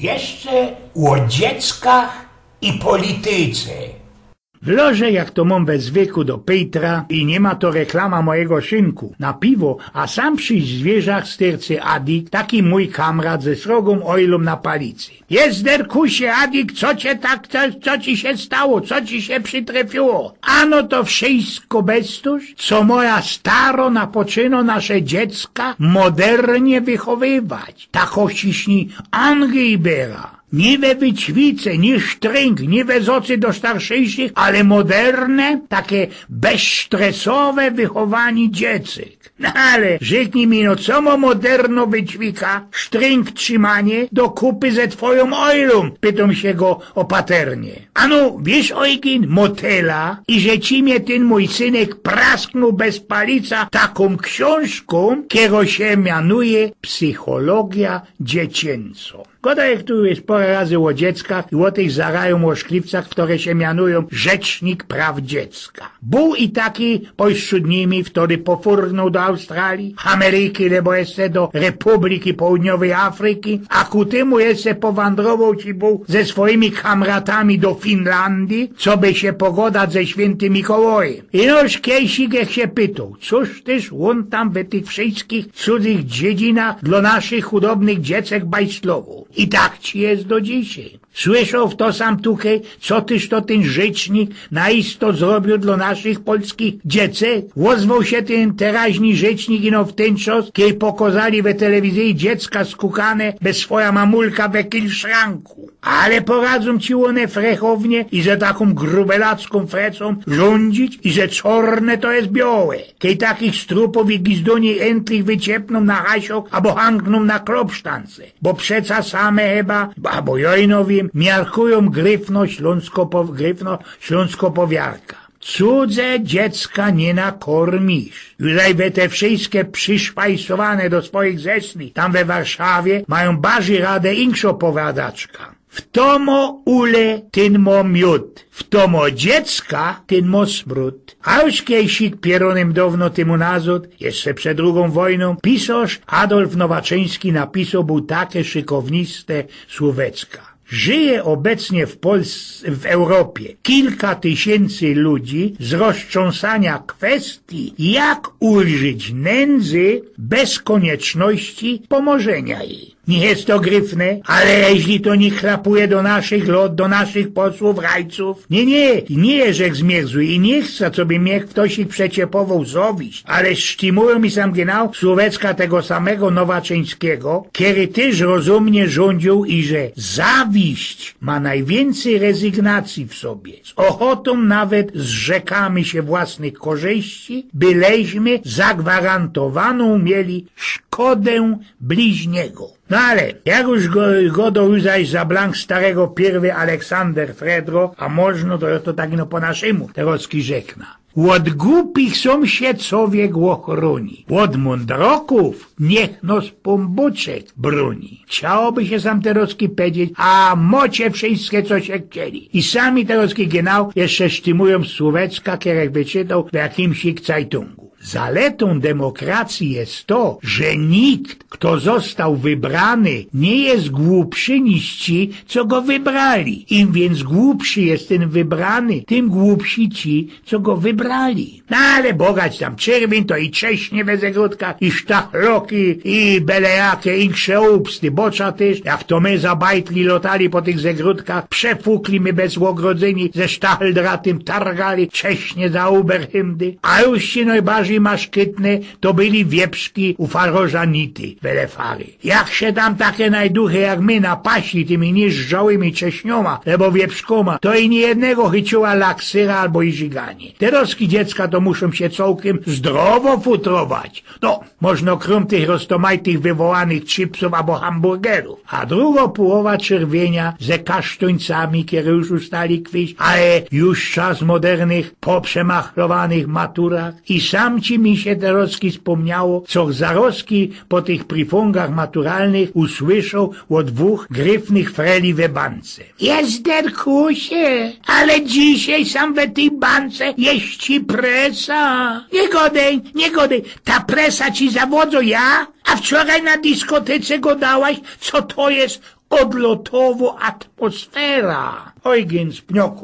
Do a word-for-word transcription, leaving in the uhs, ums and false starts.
Jeszcze ô dzieckach i polityce. W loże, jak to mōm we zwyku do Pejtra i niy ma to reklama mojigo szynku na piwo, a sam przi zwiyrzach styrcy Adik, taki mōj kamrat ze srogōm ojlōm na palicy. Jezderkusie, Adik, co cie tak, co, co ci sie stało, co ci sie przitrefiyło? Ano to wszysko bez to, co moja staro napoczyno nasze dziecka modernie wychowywać. Ta kościśni Anglibera. Niy we wyćwice, niy sztrynk, niy we zocy do starszych, ale moderne, take bezstresowe wychowaniy dziecyk. No ale, rzeknij mi no, co mo moderno wyćwika, sztrynk trzimanie, do kupy ze twojōm ojlōm? Pytōm sie go opaternie. Ano, wiysz, Ojgyn, mo tela, iże ci mie tyn mōj synek prasknōł bez palica takōm ksiōnżkōm, kero sie mianuje Psychologia dziecięcō. Godajech tu już pora razy ô dzieckach i ô tych zarajōm ô szkliwcach, ftore sie mianujōm Rzecznik Praw Dziecka. Bōł i taki pośród nimi, ftory pofurgnōł do Australii, Ameryki, lebo jeszcze do Republiki Południowej Afryki, a ku tymu jeszcze powandrowoł ci bōł ze swojimi kamratami do Finlandii, coby sie pogodać ze świyntym Mikołajym. I noż Kiejsik ich sie pytoł, cōż tyż ôn tam we tych wszyskich cudzych dziedzinach dlo naszych chudobnych dziecek bajslowoł. I tak ci je do dzisiej. Słyszoł fto sam tukej, co tyż to tyn rzecznik na isto zrobiōł dlo naszych polskich dziecek? Ôzwoł sie tyn teraźni rzecznik ino w tyn czas, kej pokozali we telewizyji dziecka skukane bez swoja mamulka we kilszranku. Ale poradzōm ci ône frechownie i ze takōm grubelacką frecōm rzuńdzić, iże czorne to je biołe. Kej takich strupōw i gizduni entlich wyciepnōm na hasiok abo hanknōm na klopsztance. Bo przeca same chyba, abo jojnowim, miarkujōm gryfno ślōnsko-, gryfno ślōnskopowiarka. Cudze dziecka niy nakormisz. Judaj we te wszyske prziszpajsowane do swoich zesli, tam we Warszawie, majōm barzij radã inkszŏ powiadaczka. Fto mo ule, tyn mo miōd. Fto mo dziecka, tyn mo smrōd. A już Kiejsik pierōnym downo tymu nazŏd, jeszcze przed drugōm wojnōm, pisŏrz Adolf Nowaczyński napisoł bōł take szykowniste słōweczka. Żyje ôbecnie w Pols-, w Europie kilka tysiyncy ludzi z roztrząsania kwestii, jak ulżyć nędzy bez konieczności pomożenia jej. Niy je to gryfne, ale jeźli to niy chlapuje do naszych lod, do naszych posłōw, rajcōw? Niy, niy, niy jeżech zmierzły i niy chcã, coby mie ftoś przeciepowoł zawiść, ale sztimujōm mi sam genau słōweczka tego samego Nowaczyńskigo, kery tyż rozumnie rzuńdziōł, iże zawiść ma nojwiyncyj rezygnacji w sobie. Z ôchotōm nawet zrzekamy sie własnych korzyści, byleśmy zagwarantowanōm mieli szkodã bliźniego. No ale, jak już go, godŏ zaś za blank starego pierwy Aleksander Fredro, a możno to, to tak no po naszymu terŏzki rzeknã. Ôd gupich sōm sie cowiek ôchrōni, ôd mōndrokōw niych nŏs Pōnbōczek brōni. Chciałoby sie sam terŏzki pedzieć, a mocie wszyjske, co sie chcieli. I sami terŏzki genau jeszcze sztimujōm słōweczka, kerech wyczytoł w jakimś cajtungu. Zaletōm demokracji je to, że nikt, fto ôstoł wybrany, niy je głupszy niż ci, co go wybrali. Im wiync głupszy je tyn wybrany, tym głupszi ci, co go wybrali. No ale bogać tam, czerwiyń to i cześnie we zagrodkach, i sztachloki, i bele jake inksze ôbsty, bocza tyż, jak to my za bajtli lotali po tych zagrodkach, przefukli my bez ôgrodzyni, ze sztacheldratim targali, cześnie za uberhymdy, a już ci nojbarzij maszkytne to byli wieprzki u faroża Nity, bele fary. Jak sie tam take nojduchy jak my napasli tymi niyżdżałymi cześniōma, lebo wieprzkōma, to i niyjednego chyciła laksyra abo i żiganie. Terŏzki dziecka to muszōm sie cołkym zdrowo futrować. No, możno krōm tych roztomajtych wywołanych chipsōw abo hamburgerōw. A drugŏ połowa czerwiynia ze kasztuńcami, kere już ustali kwiś, ale już czas w modernych, poprzemachlowanych maturach. I sam ci mi sie terŏzki spōmniało, co zarŏzki po tych prifungach maturalnych usłyszoł ô dwōch gryfnych freli we bance. Jezderkusie, ale dzisiej sam we tyj bance je ci presa. Niy godej, niy godej. Ta presa ci zawŏdzōm ja? A wczoraj na diskotyce godałaś, co to je odlotowo atmosfera. Oj, gyn z pnioku.